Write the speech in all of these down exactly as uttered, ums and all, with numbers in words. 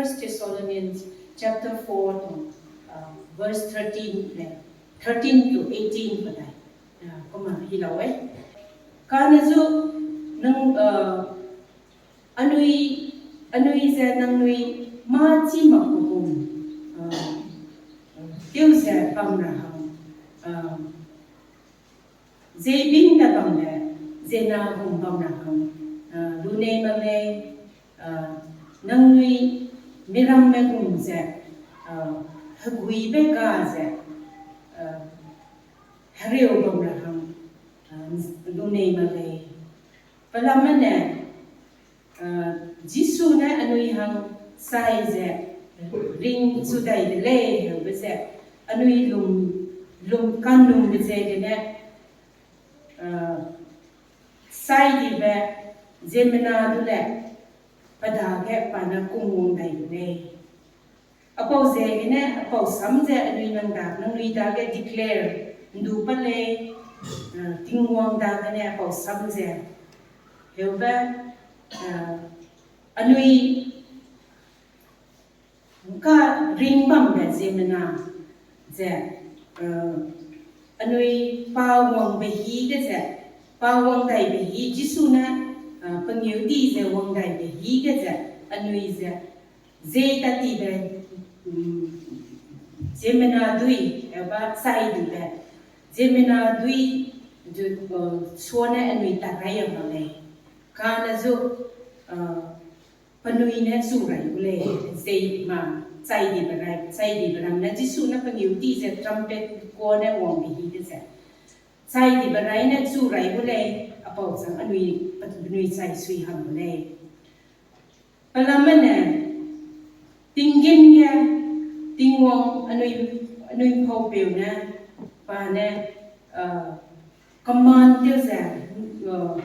First Thessalonians chapter four to, uh, verse thirteen le, thirteen to eighteen pa dai, uh, kuma hi lau e. Kane zu nang, uh, anui, anui ze nangnui mâ chi mak gu gum, uh, teu ze bam ra hang, uh, Zeibing da bambe, zena gum bam ra hang, uh, lu nei mak lei, uh, nangnui miramme gum ze, uh, heguibe ga ze, uh, hereu bam ra hang, uh, lu nei mak lei. Pelamme ne, uh, Jisu ne anui hang sai ze ring chu dai de lei, heube ze anui lum, lum kanlumbe ziegene, uh, sai dibe ziemmena du le, pe dage pa ne kung wang dai de lei. Apau ziegene, apau sam ze anui nang da, nangnui dage declare ndu pa lei, uh, Tingwang dagene apau sam ze. Heube, uh, anui ka ring bambe ziemmena ze, uh, anui pa wangbe hi ge ze, pa wang daibe hi, Jisu ne, uh, pengeu di ze wang daibe hi ge ze, anui ze, zei ta tibe, mm, ziemmena dui, eba chai dibe, ziemmena dui, zu, uh, suane anui ta rai ya ba lei. Kane zu, uh, penui ne chu rai gu lei, zei ma, chai dibe rai, chai dibe ram ne Jisu ne pengeu di ze trumpet kuâ ne wangbe hi ge ze, chai dibe rai ne chu rai gu lei, apau chang anui, penui chai sui hang gu lei. Pelamme ne, tinggîm ge, Tingwang anui, anui ’mpaupeu ne, pa ne, uh, command tew ze, uh,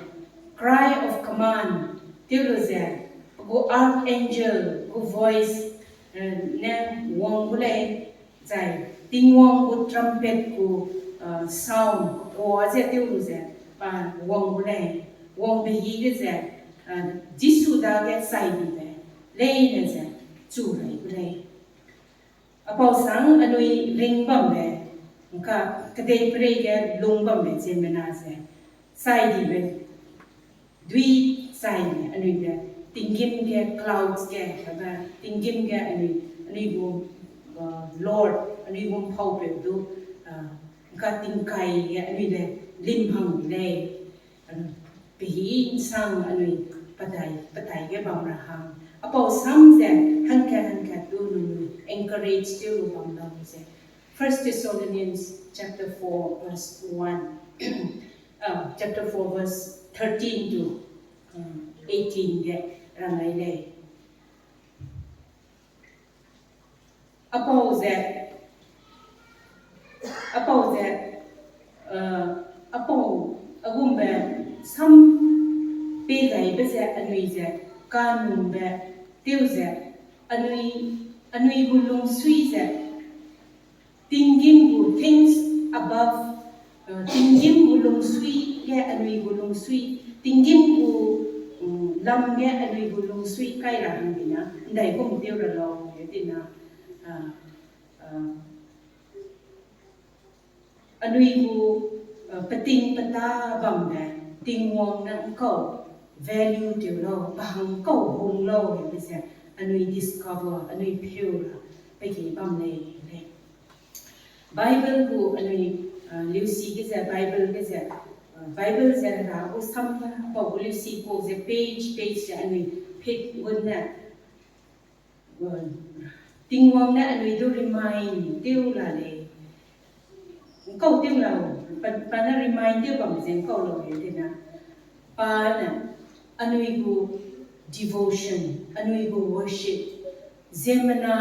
cry of command tew lu ze, gu archangel gu voice, uh, ne wang gu lei, zai Tingwang gu trumpet gu, uh, sound kuâ ze tew lu ze, pa wang gu lei, wangbe hi ge ze, uh, Jisu dage chai dibe leine ze chu rai gu lei. Apau sang anui ring bambe, ’ngka kedeiperei ge lung bambe ziemmena ze, chai dibe dui chai ne anui ge, tinggîm ge clouds ge, hebe tinggîm ge anui, anui gu, uh, Lord, anui gu ’mpaupeu du, uh, ’ngka tingkai ge anui le lim hang lei. Pehî ’nsang anui pedai, pedai ge bam ra hang. Apau sam ze, hangkat hangkat du nangnui encourage tew lu bam lau ze. First Thessalonians chapter four verse one, uh, chapter four verse thirteen to, um, eighteen ge rang ai lei. Apau ze, apau ze, uh, apau, a gumbe sam pei gaibe ze anui ze, kanumbe tew ze, anui, anui gu lungsui ze, tinggîm gu things above, uh, tinggîm gu lungsui ge anui gu lungsui, tinggîm gu, um, lam ge anui gu lungsui kai ra hangbe na, ’ndaigum tew ra lau, e dina, uh, uh, anui gu, uh, peting peta bambe, Tingwang ne ’ngkau value tew lau, pa hang ’ngkau hung lau, hebe ze, anui discover, anui pheu ra, pe ge bam lei, lei. Bible gu anui, uh, liusi ge ze, Bible ge ze, uh, Bible ze ra gu sam ne, apau gu liusi kau ze page, page ze anui page gun ne, uh, Tingwang ne anui du remind tew la lei. ’Ngkau tew lau, pa, pa ne remind tew bam ze ’ngkau lau lei dina. Pa ne, anui gu devotion, anui gu worship, ziemmena,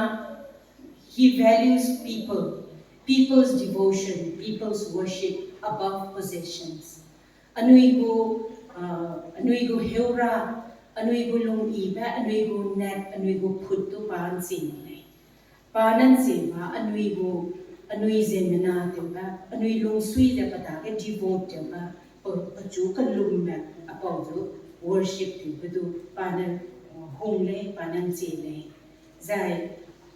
he values people, people's devotion, people's worship above possessions. Anui gu, uh, anui gu heura, anui gu lungyibe, anui gu nat, anui gu phut du pa ’nchi lei. Pa ne ’nchi ba anui gu, anui ziemmena tewbe, anui lungsui ze pe dage devote tewbe, pe, pechu kelumbe, apau zu worship tewbe du, pa ne, uh, hung lei, pa ne ’nchi lei. Zai,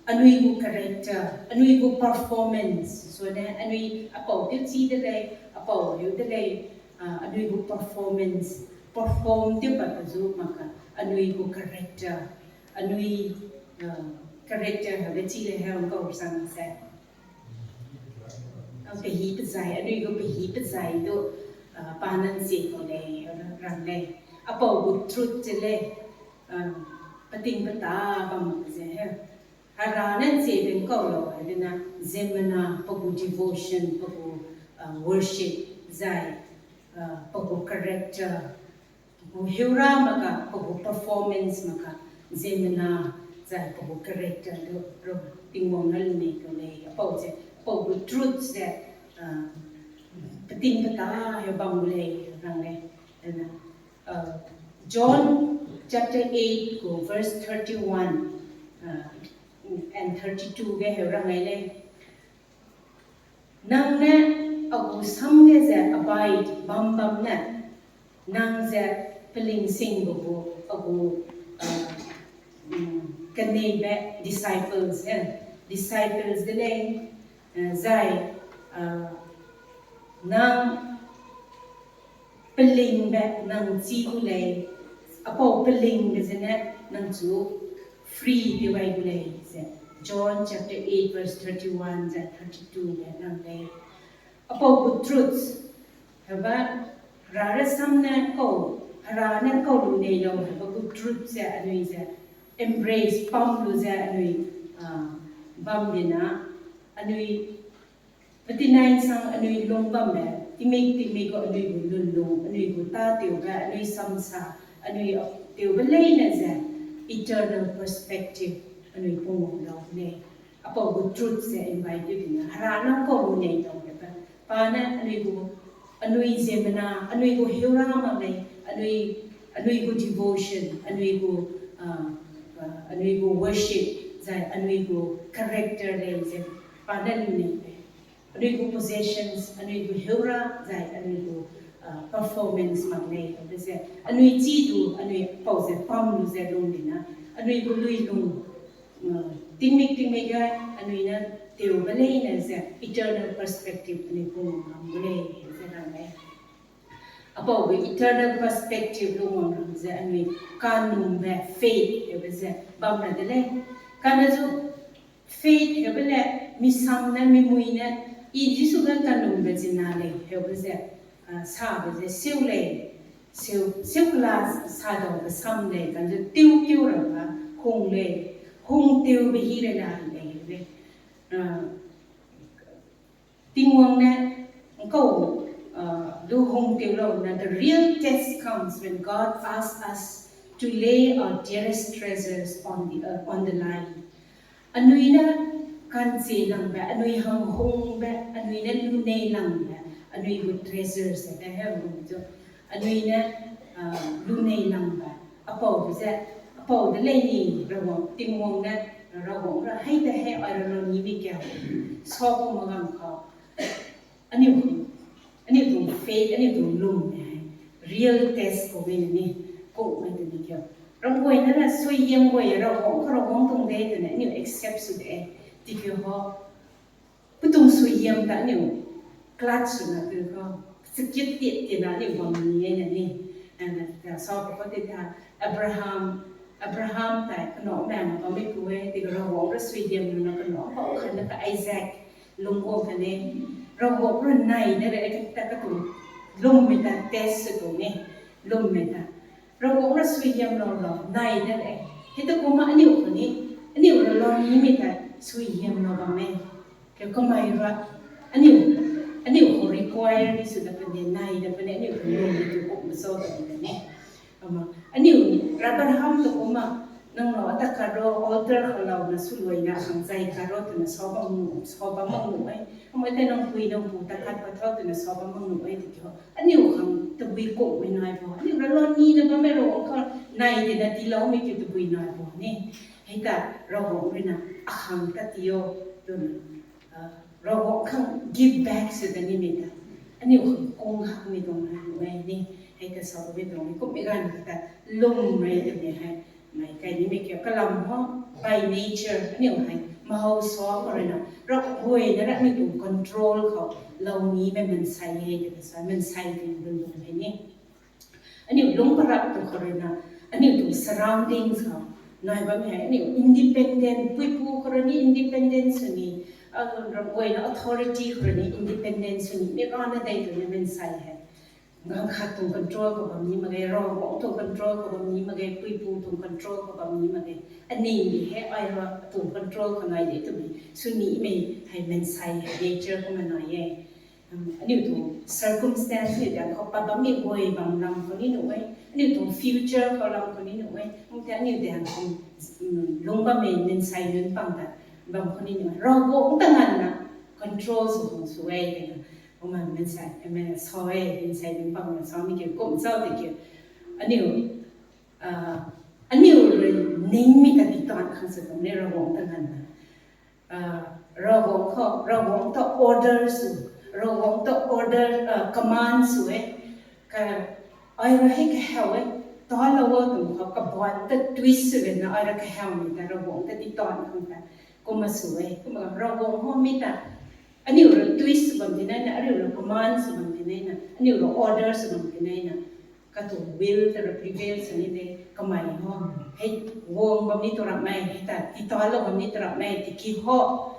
anui gu character, anui gu performance, sune, anui apau tewchi de lei, apau heu de lei, ah, anui gu performance, perform tew pat pe zu mak ka, anui gu character, anui, ah, character hebe chi le he ngkau sang se. Ah, pehî pezai, anui gu pehî pezai du, ah, pa nan sie kau lei, rang lei. Apau gu truth ze lei, ah, peting peta bam ze he. Hera ne nsie beng kau lau, hebe na, ziemmena, pe gu devotion, pe gu, ah, worship, zai, ah, pe gu character, pe gu heura mak ka, pe gu performance mak ka, ziemmena, zai pe gu character du, ru, Tingwang ne lunei kau lei, apau ze, apau gu truth ze, ah, peting peta heu bam gu lei, rang lei, hebe na. Uh, John chapter eight gu verse thirty-one, uh, and thirty-two ge heu rang ai lei. Nang ne a gu sam ge ze abide bam bam ne, nang ze pelingsingbe gu a gu, uh, mm, keneibe disciples, eh, disciples de lei, uh, zai, uh, nang pelingbe nang chi gu lei, apau pelingbe zene nang chu free tew gai gu lei ze. John chapter eight verse thirty-one ze thirty-two ge rang lei. Apau gu truth, heba, Hera rasam ne kau, Hera ne kau lunei lau heba gu truth ze anui ze embrace bam lu ze anui, ah, bam di na, anui petinai sang anui lung bamme, tingmik tingmik gu anui gu lunlung, anui gu tâtewbe, anui samsa, anui tewbe leine ze eternal perspective anui pungwang lau lei. Apau gu truth ze invite tew di na, Hera ne kau lunei lau hebe, pa ne anui gu, anui ziemmena, anui gu heura mak lei, anui, anui gu devotion, anui gu, ah, ah, anui gu worship, zai anui gu character lei ze, pa ne lunei lei. Anui gu possessions, anui gu heura, zai anui gu, ah, performance mak lei, hebe ze, anui chi du, anui pau ze pam lu ze lung di na, anui gu lui lung, tingmik tingmik ge, anui ne tewbe leine ze eternal perspective anui pungwang gu lei, ze rang lei. Apau gu eternal perspective lungwang rang ze anui kanumbe faith hebe ze bam ra de lei. Kane zu faith hebe le misam ne, mimui ne, i Jisu ge kanumbe zina lei hebe ze, ah, sabe ze seu lei, seu, seu kela sa daube sam lei, kane zu tewkeu rabe hung lei, hung tewbe hi le la lei, lei. Ah, Tingwang ne, ngkau, uh, du hung tew lau na, the real test comes when God asks us to lay our dearest treasures on the, uh, on the line. Anui ne ka'nchielangbe, anui hang hungbe, anui ne luneilangbe, anui gu treasures de he hung zu. Anui ne, uh, luneilangbe, apau de ze, apau de lei ni, Rawang, Tingwang ne, Rawang ra hei de he, ai ra lau ni mi kia, sa gu ma gam kau. Anui, anui tung faith, anui tung lum ne, real test ko me ne, ko me de ni kia. Rangguai ne na suihiam guai, Rawang ka Rawang tung de, de ne, anui accept su de, ti ke ho. Petung suihiam ta anui, clutch su na tu ko, sekit tit ti na anui bam ni e ne ni. Ane, ta sa ko ko ti ta, Abraham, Abraham tai, kena me ma bam mi ku e, ti ke Rawang ra suihiam na kena, pa u khan na ka Isaac, lung ko kane, Rawang ra nai de re, ka ta ka tu, lum me ta test su tu ne, lum me ta. Rawang ra suihiam lau lau, nai de re. Hete ku ma anui ku ni, anui ra lau ni me ta suihiam lau bam me. Ke kamai ra, anui, anui ku require ni su da pe ne, nai da pe ne, anui ku lum ni tu ku me so da pe ne. Ama, anui, Abraham tu ku ma, nang lau ta karo, altar ka lau na su loi na, hang zai karo tu na so bam mu, so bam mu ai. Ama te nang pui nang pu ta kat pa thau tu na so bam mu ai ti ho. Anui hang tabui kau me nai bo, anui ra lau ni na bam me Rawang ka nai de na ti lau me ki tabui nai bo ni. Hei ta Rawang re na, a hang ta ti o, tu na. Ah, Rawang kang give back se da ni me ta. Anui hang kung hak me dong na, me ni. Hei ta sa me dong, kum me gan ta, lum me de me hai. Mai kai ni me ke kalam ho, by nature, anui hai, mahau sa ko rena, rak hoi ne rak anui tung control kau, lau ni me mansai he, de sa mansai tung lun lun he ni. Anui lung parak tu ko rena, anui tung surroundings kau, nai bam he, anui independent, puipu ko reni independent su ni, a rak hoi ne authority ko reni independent su ni, mi rana dei tu ne mansai he. Ngangkhat tung control ka bam ni mak ge, Rawang tung control ka bam ni mak ge, puipu tung control ka bam ni mak ge. Aning di he ai ra tung control ka nai de tu mi. Su ni mei hai mansai hai nature ku ma nai ye. Anui tung circumstance ni dan ka pa bam ni hoi bam lam ko ni nu we. Anui tung future ka lam ko ni nu we. Mte anui dan kum lung bam mei mansai nun pang da bam ko ni nu we. Rawang ta ngan na control su tung su we. Kum mansai, eme, sa e, mansai nun pang na sa mi ke, kum sa de ke. Anui, anui re ning mi ta di tan kan se tung ne Rawang ta ngan na. Rawang ko, Rawang ta order su, Rawang ta order, command su e, ka, ai ra he kaheu e, ta la wa tung ko, ka ban ta twist su le na, ai ra kaheu mi ta Rawang ta di tan kan ta, kum ma su e, kum ma Rawang ho mi ta, anui re twist bam di nai na, anui re command su bam di nai na, anui re order su bam di nai na. Katu will te re prevail se ni de kamai ho. Hei wang bam ni tu rak mei, hei ta, ti ta lo bam ni tu rak mei, tiki ho.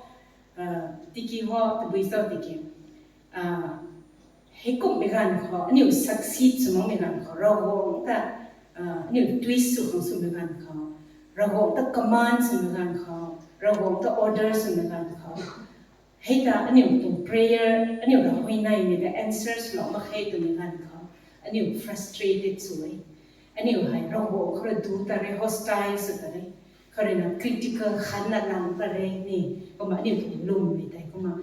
Tiki ho, tebui sau tiki. Hei kum mi gan ko, anui succeed su mak mi gan ko, Rawang ta, anui twist su kang su mi gan ko, Rawang ta command su mi gan ko, Rawang ta order su mi gan ko. Hei ta anui tung prayer, anui ra hui nai mi de answers lo mak hei tu mi gan ko, anui frustrated su e. Anui hai Rawang ko re du ta re hostile su ta re. Kare na critical han na lang ta re ni, kuma anui tung lum mi tai, kuma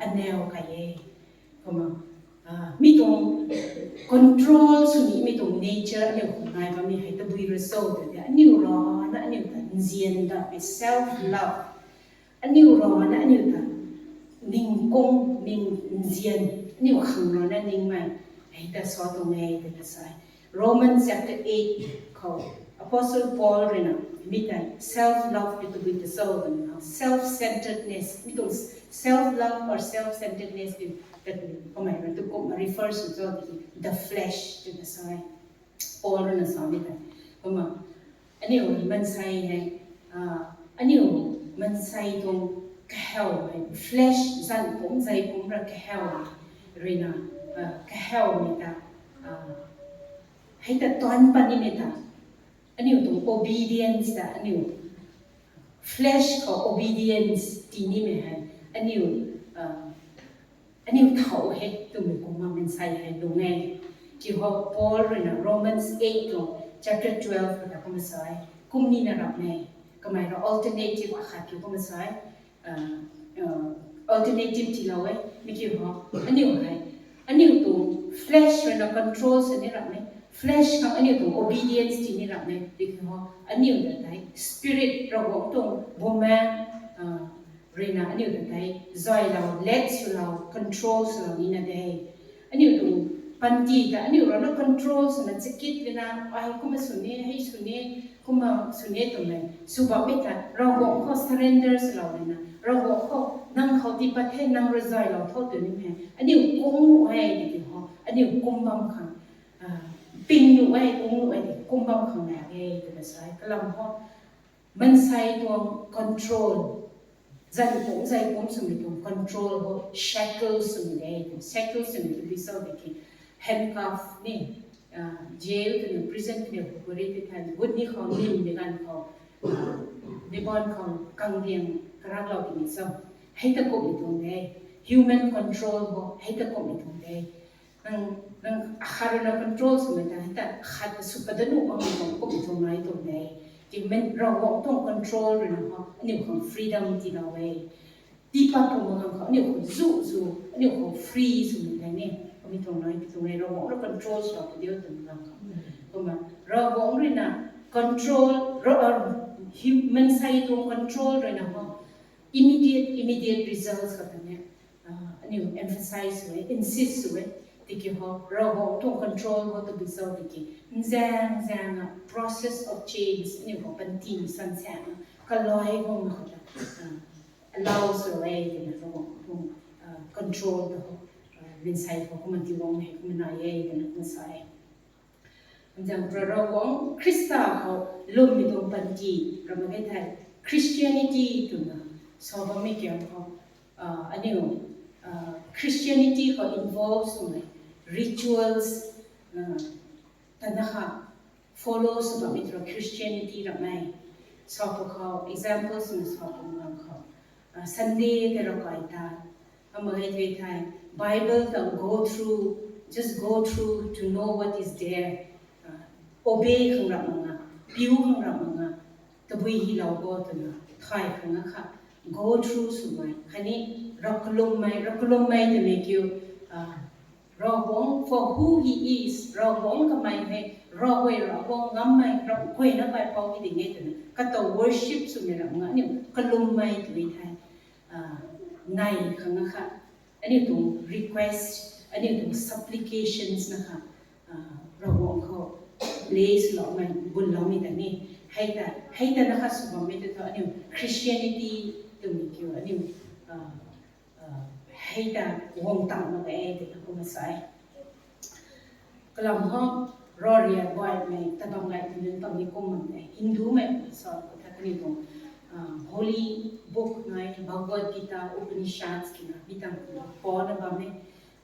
aneu kai e. Kuma mi tung control su ni mi tung nature anui hu nai ba mi hai tabui result de, anui ra na anui ta nzian da mi self love. Anui ra ne anui ta ningkung, ning nzian, anui hang ra ne ning mai, hei ta sa tau mei de ta sai. Romans chapter eight kau, Apostle Paul rena, mi tai self love ke tu bui ta sau de na, self centeredness, mi tu self love or self centeredness ke, ke tu kamai ra tu kum refer su sau de the flesh de ta sai. Paul rena sa mi tai. Kuma, anui mansai hei, anui mansai tung kaheu hei, flesh zan kum zai kum ra kaheu rena, kaheu mi ta, hei ta tuan pa ni mi ta, anui tung obedience ta, anui flesh ka obedience ti ni mi hei, anui, anui thau he tu mi kum ma mansai hei lung e. Ki ho Paul rena Romans eight lo, chapter twelve ka ta kum sai, kum ni na rap ne, kamai ra alternative a khat ki kum sai, alternative ti lau e, mi ki ho, anui hei, anui tu flesh rena control se ni rap ne, flesh kam anui tu obedience ti ni rap ne, ki ho, anui da tai, spirit Rawang tung bume, rena anui da tai, zai lau, let su lau, control su lau ni na de. Anui tu panti ta, anui ra na control su na chikit le na, ai kum su ni, hei su ni, kum su ni tu me, su ba mi ta, Rawang ko surrender su lau le na, Rawang ko, nang hau ti pa te, nang re zai lau thau tu ni me, anui kum nu ai de ki ho, anui kum bam kang, ping nu ai, kum nu ai de, kum bam kang na de, tu me sai, kalam ho, mansai tuang control, zan kum zai kum su mi tuang control ho, shackle su mi de, shackle su mi tu bi sau de ki, handcuff ni, jail te ni, prison te ni, hukuri te ni, wood ni kau, nim ni gan kau, ribbon kau, kangdiang, karak lau ki ni sau. Hei ta kum mi tuang de, human control ho, hei ta kum mi tuang de. Nang, nang, a khat rena control su me ta, hei ta, a khat te su pa de nu bam mi tuang kum mi tuang nai tuang de. Ki men Rawang tuang control rena ho, anui kang freedom ti lau e. Ti pa pu ma kang kau, anui kau zu zu, anui kau free su mi tai ne. Kami tuang nai, pi tuang nai, Rawang ra control su lau pu diu tu ma kang kau. Kuma, Rawang rena control, ra, mansai tuang control rena ho. Immediate, immediate results ka ta ne. Anui emphasize su e, insist su e, Tiki ho, Rawang tong control ho te bisau tiki. Nzang, nzang a process of change, ni ho panti san sang a, kalai ho me ho ta. Allow so ai, ni ho, control to ho. Linsai ho, kuma di wang he, kuma na ye, ni kuma sai. Nzang pra Rawang Krista ho lum mi tong panti, rama gai thai Christianity tuna, so ba mi kiam ho, uh, aniu, uh, Christianity ho involves mai rituals, uh, tana ha follow so ba mi tro Christianity ramai. So pa ho examples na so pa ngang ho, uh, Sunday te rakai ta, ama gai thai Bible ta go through, just go through to know what is there. Uh, obey khang ram nga, piu khang ram nga, tabui hi lau go tuna, thai khang nga kha, go through su mai, kani rakulum mai, rakulum mai te me kiu, uh, Rawang for who he is, Rawang kamai he, Rawang, Rawang ngam mai, Rawang koi na bai pau hi ding e tuna, kato worship su me ram nga, ni kalum mai tui thai, uh, nai khang nga kha, aniu tong request, aniu tong supplications na kha, uh, Rawang ho place lau mai, bun lau mi ta ni, hai ta, hai ta na kha su bam mi te to, aniu Christianity tu mi kiu, aniu, uh, uh, hai ta wang tang ma gai te na kuma sai. Kalam ho, Raria bai mai, tabam gai tu nun tang ni kum mam ne, Hindu mai, so, kata kani tong, uh, Holy Book nai, Bhagavad Gita, Upanishads kina, mi tang, po na bam me,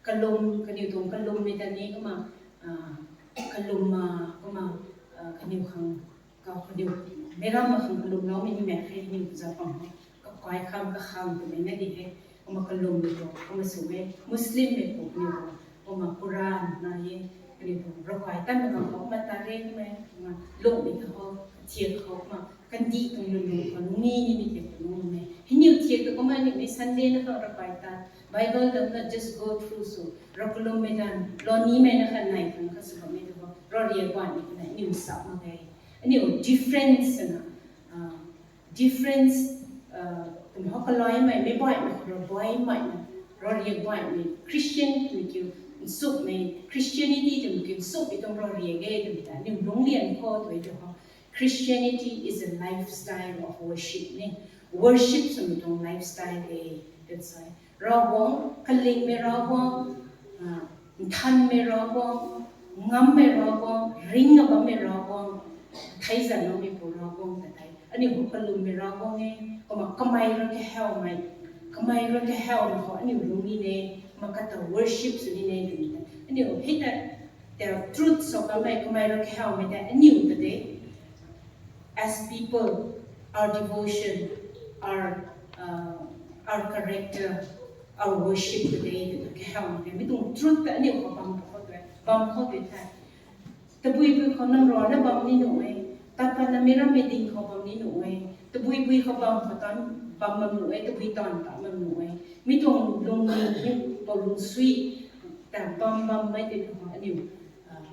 kalum, kaniu tong kalum me ta ni kuma, uh, kalum ma, kuma, uh, kaniu khang, ka kaniu, meram ma khang kalum lau me ni me, khe ni za pang he, kakai khang, ka khang tu me na di he, kuma kalum me to, kuma su me, Muslim me to, kaniu, kuma Quran na ye, kaniu to, rakai ta me khang, kuma ta re me, kuma lung me ta ho, thiak ho, kuma, kandi tong lung lung ho, nung ni ni mi thiak lung me, hiniu thiak to kuma ni me Sunday na khang rakai ta, Bible dam na just go through su, rakulum me dan, lo ni me na kha nai khang ka su ba me to ho, Raria bai ni kha nai, niu sa ma gai. Aniu difference na, uh, difference, uh, tum ho kalai mai, me bai mai, ro bai mai na, Raria bai mai, Christian mi kiu, nsuk mai, Christianity tum kiu, nsuk mi tum Raria ge tum ta, niu lung lian ko tu e ho. Christianity is a lifestyle of worship ni. Worship su mi tum lifestyle e, that's why. Rawang, kaling me Rawang, ah, nthan me Rawang, ngam me Rawang, ring a bam me Rawang, thai zan lo mi pu Rawang ta tai. Aniu gu kalum me Rawang e, kuma kamai ra keheu mai, kamai ra keheu mai ho aniu lung ni ne, kuma kata worship su ni ne tu ni ta. Aniu hita, the truth so kamai, kamai ra keheu mai ta, aniu ta de. As people, our devotion, our, uh, our character, our worship today, the keham, the mitung truth, the new bam, bam, bam, tabui bui kau nam rua na bam ni nu e, tapa na mira meding kau bam ni nu e, tabui bui kau bam kau tan bam bam nu e, tabui tan ta bam nu e, mitung lung ni, mi pau lung sui, ta bam bam mai te kau aniu, uh,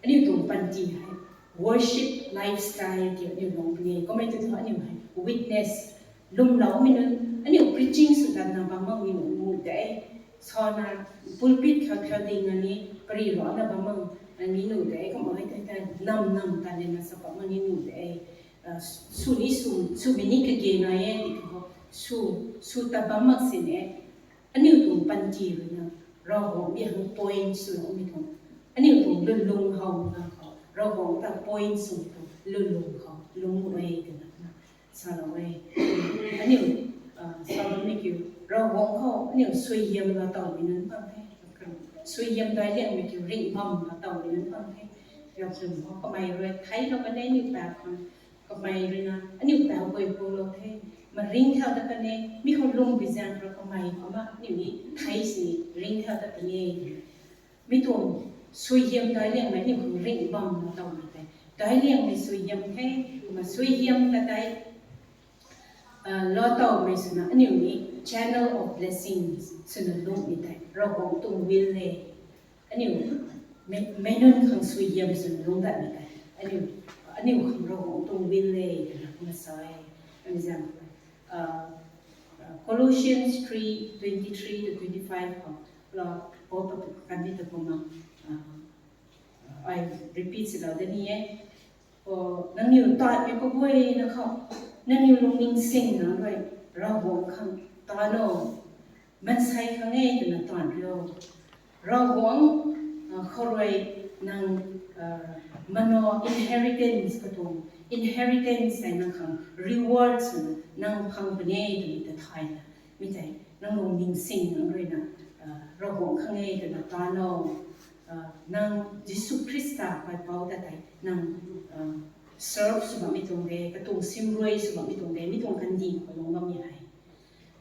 Aniu tung panti hai, worship lifestyle ki aniu long pene, comment tu aniu hai, witness, lum lau mi nun, aniu preaching su dan na bam mang mi nun mu de, so na pulpit kha kha ding ani, pari lo na bam mang, ani nu de, comment hai tai tai, nam nam ta le na sa bam mang ni nu de, uh, su ni su, su bi ni ke ge na ye, di ko, su, su ta bam mang si ne, Aniu tung panti rui na, Rawang mi hang point su lau mi tung. Aniu tung lulung hau na kau, Rawang ta point su tung, lulung hau, lung wei de na, sa lau wei. Aniu, ah, sa lau mi kiu, Rawang hau, aniu suihiam la tau mi nun bam he. Suihiam dai liang mi kiu, ring bam la tau mi nun bam he. Rawang hau, kamai rui, thai lau ka ne niu pa kan. Kamai rui na, aniu pa goi pu lo the, ma ring hau da kane, mi hau lung bi zang ra kamai kama, aniu ni thai si ring hau da kane. Mi tung suihiam dai liang mai, aniu hau ring bam na tau mi te. Dai liang mi suihiam the, ma suihiam da dai, ah, lo tau mi suna, aniu ni channel of blessings suna lung mi te. Rawang tung will le. Aniu, me, me nun hang suihiam sun lung dat me tai. Aniu, aniu hang Rawang tung will le, da na kuma sai. An example, uh, uh, Colossians three twenty-three to twenty-five hang. la, pau pe kan di te pau ma, ah, I repeat se la de ni e. O, nangniu tat mi pe guai na kau, nangniu lungning sing na rui, Ravguangc kang ta no, mansai kang e tena tan rio. Ravguangc, ah, kau rui nang, ah, mano inheritance katu, inheritance ai nang kang reward su nang pang pe ne tena te thai na. Mi tai, nang lungning sing nang rui na, ah, Ravguangc kang e tena ta no, ah, nang Jisu Khrista pai pau ta tai, nang, ah, serve su bam mi tung de, katung simrui su bam mi tung de, mi tung kandi ka lung bam mi hai.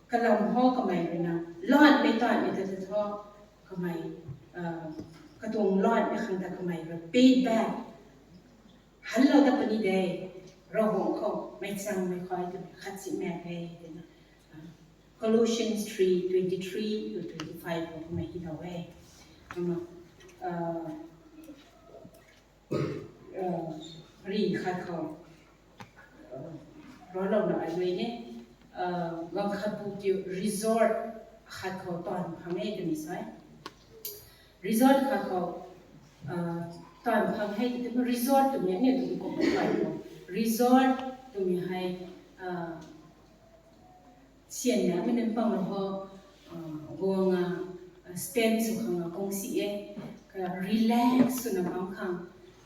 Kalam hau kamai rui na, lat mi tat mi ta ta hau, kamai, ah, katung lat mi kang ta kamai rui pay back. Hanlo da pe ni de, Ravguangc kau, mai chang mai kai te, khat si mak de, tena. Ah, Colossians three twenty-three to twenty-five kau kamai hi dau e. Ama, ah, ah, ri khat kau, ah, ralo na ai lui ne, ah, gang khat bu ki resort khat kau tan phang e temi sai. Resort khat kau, ah, tan phang hei te resort tumi ne tu ko pai ko. Resort tumi hai, ah, sian ne mi ne pang lo ho, ah, guang a, ah, spend su kang a kong si e, ka relax su na bam kang,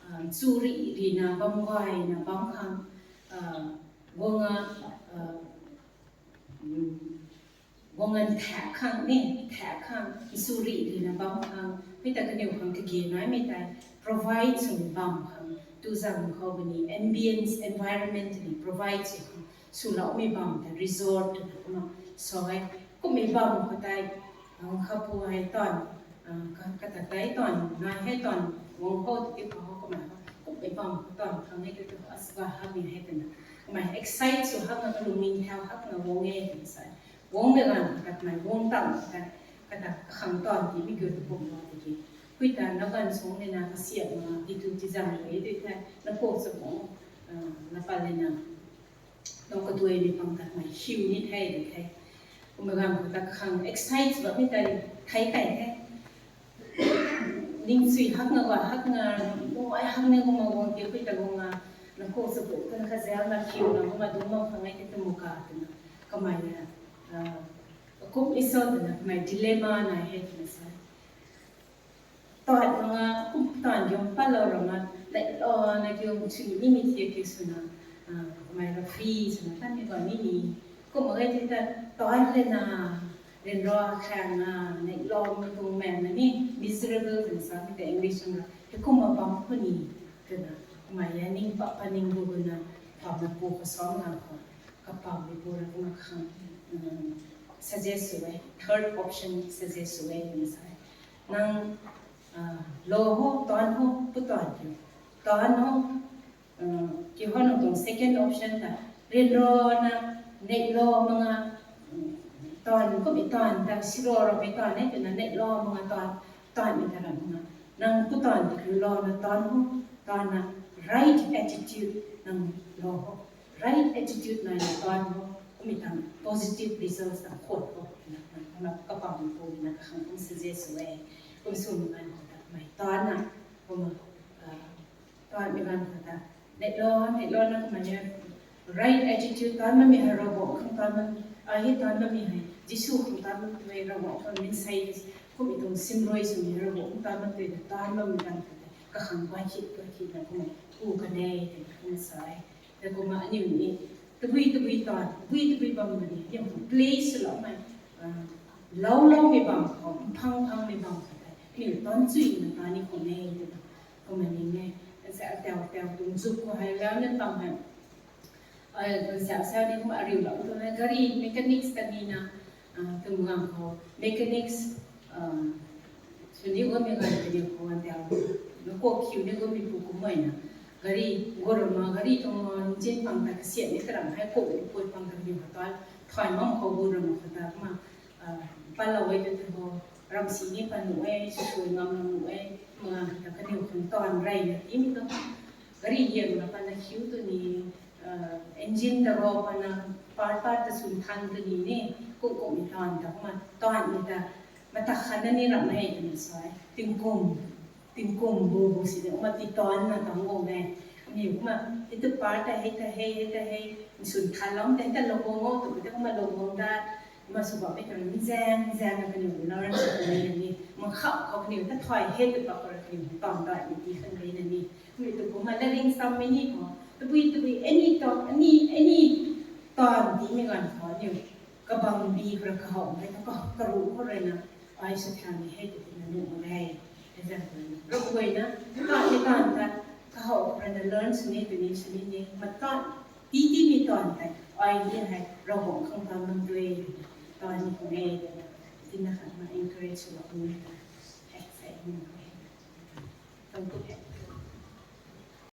ah, chu ri ri na bam wai na bam kang, ah, guang a, ah, mm, guang a ntak kang ni, ntak kang, su ri ri na bam kang, mi ta kaniu kang kege nai mi tai, provide su mi bam kang, tu zang kau beni, ambience, environment ni provide su kang, su lau mi bam ta resort tu na kuma, so ai, kum mi bam kau tai, ah, kapu hai tan, ah, ka, kata tai tan, nai hai tan, wang kau ti kau kau mai, kum mi bam kau tan, kang hai tu tu, as ba ha mi hai tena, mai excite su ha na ka lungning thau ha na wang e tena sai. Wang de lan kat mai, wang tam kat, kata kang tan ti mi gu tu kum ma ti ki. Kui ta na gan song ne na ka siak ma, di tu ti zang le, di ta, na ko sa wang, ah, na pa le na. Nang ka dui mi pang kat mai, hiu ni thai de thai. Kum ma gan kata kang excite ba mi tai, thai kai thai. Ning sui hak na wa, hak na, mo ai hak ne kum ma wang ti, kui ta kum ma, na ko sa kum, kan ka zia na hiu na, kum ma dung ma kang ai ti tu mu ka, tena. Kamai ya, ah, kum i sa tena, kamai dilemma na he tena sai. Tat manga, kum tat yong pa lau rama, nai lo na yong chu ni mi tie ke su na, ah, kamai ra free su na, tan mi ba ni ni. Kum ma gai ti ta, tat le na, ren ro kha na, nai lo mi tung me na ni, miserable tena sa mi te English na, he kum ma bam ku ni, tena, kamai ya ning pa pa ning bu bu na, pa na pu ko sa na ko. Kapau mi pu ra kuma kang, um, suggest su ai, third option suggest su ai, tena sai. Nang, ah, lo ho, tan ho, pu tan ho. Tan ho, um, ki ho nang tong second option ta. Rin ro na, nei lo manga, um, tan ko mi tan ta, si ro ro mi tan, nei tena nei lo manga tan, tan mi ta ra manga. Nang pu tan ti lo na tan ho, tan na right attitude nang lo ho. Right attitude nai na tan ho, kumi tan positive results na hot ho, na, na, na kapau mi pu na ka hang kum suggest su ai, kum su mi ngan ho ta mai tan na, kum, ah, tan mi ngan ho ta, nei lo, nei lo na kum ne, right attitude tan ma mi hai Ravguangc kang tan ma, a hi tan ma mi hai, Jisu kang tan ma mi hai Ravguangc kang min sai, kumi tung simrui su mi Ravguangc kang tan ma mi hai, tan ma mi ngan ho ta, ka hang ba hit, ba hit na kum, ku ka nei, kum sai. Te kum ma anui ni, tebui tebui tan, tebui tebui bam ni, ni place la mai, ah, lau lau mi bam kau, phang phang mi bam kau, ni tan chui na ta ni ko nei de. Kum ma ni ne, sa tau tau tung zu ko hai la ne tang hai. Ai, sa sa ni kum ariu la to na gari mechanics ta ni na, ah, tum ngang kau, mechanics, ah, Suni gu mi gari kaniu kau wan tia, na ko kiu ni gu mi pu kum mai na. Gari, gu rama gari tong ma, engine pang ta kesiat ni keram hai ko ni pui pang ta kaniu kau ta, thai mam kau gu rama kau ta, ma, ah, pa la wai te te ho, ram si ni pa nu wai, su su ngam nu wai, ma ta kaniu kau ta rai na ti mi ta. Gari ye ma pa na kiu tu ni, ah, engine ta ro pa na, part part ta sun than tu ni ni, ko ko mi tan ta, ma tan ni ta, Mata khat ne ni ram hei tene sai, tingkum, tingkum bu bu si de, ma ti tan na tang wang lei. Ami ma, itu pa ta hei, ta hei, hei ta hei, sun khat lam ta, ta lo wang o, tu ta ma lo wang da, ma su ba pe ta mi zeng, zeng na kaniu la ran sa kaniu ni, ma khau khau kaniu ta thai hei tu pa ko kaniu tan da ni ti kan rei na ni. Ami tu ko ma la ring sam mi ni ko, tu bui, tu bui, any talk, any, any tan ti mi gan ko niu. Kabang bi kura kahau, hei ka, ka, karu ko rena, ai sa thang ni hei tu na nu mo lei. Example ni. Ro koi na, ka ni kan ta, kahau ko rena learn sini tu ni sini ni, mata, ti ti mi tan ta, ai ni hei, ro bong kang ta mang dui, ta ni ko lei, ti na ka ma encourage lo ko ni ta. Hei, sai ni ko lei. Thank you.